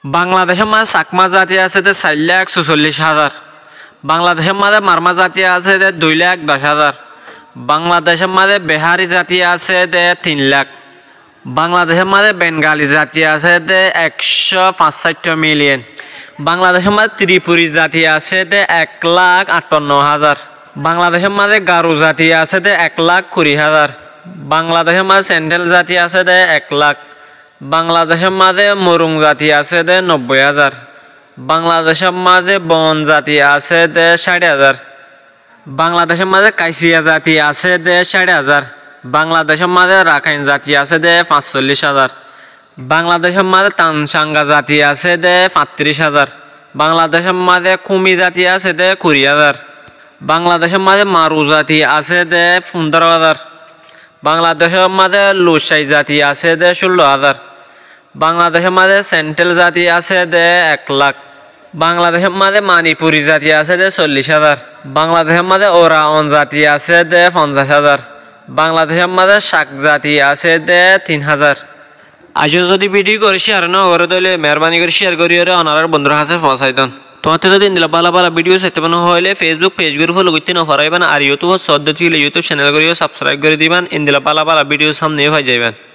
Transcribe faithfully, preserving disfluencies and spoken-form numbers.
Bangladecór mazé Sakma zati asé dé sair lak susollic házar. Bangladecór mazé Marma zati asé dé dui lak doc házar. Bangladecór mazé Bihari zati asé dé tin lak. Bangladecór mazé Bengali zati asé dé ekcó fañsáitto milion. Bangladecór mazé Tripuri zati asé dé ek lak atpanno házar. Bangladecór mazé Garu zati asé dé ek lak kuri házar. Bangladecór mazé Sentel zati asé dé ek lak. Bangladecór mazé Morung zati asé dé nobboi házar. Bangladecór mazé Bon zati asé dé cáit házar. Bangladecór mazé Kaisiya zati asé dé cáit házar. Bangladecór mazé Rakhain zati asé dé fañsollic házar. Bangladecór mazé Tansanga zati asé dé fañtiric házar. Bangladecór mazé Kumi zati asé dé kuri házar. Bangladecór mazé Maru zati asé dé fundoro házar. Bangladecór mazé Lucai zati asé dé cullo házar. Bangladecór mazé Sentel zati asé dé ek lak. Bangladecór mazé Manipuri zati asé dé sollic házar. Bangladecór mazé Oraon zati asé dé fonzaic házar. Bangladecór mazé Cak zati asé dé tin házar. Aijjó zodi video gán ciyar no goró dé óile meherbani gorí ciyar gorí óre onarár bondúr hañsé foóñsai don. Tuáñtte zodi endilla bála bála video saité mone hoilé Facebook page gorí follow goitté no foráiban, ar YouTube ot sódde óile YouTube channel gorí yó subscribe gorí diban, endilla bála bála video sámne yó fai zaiban.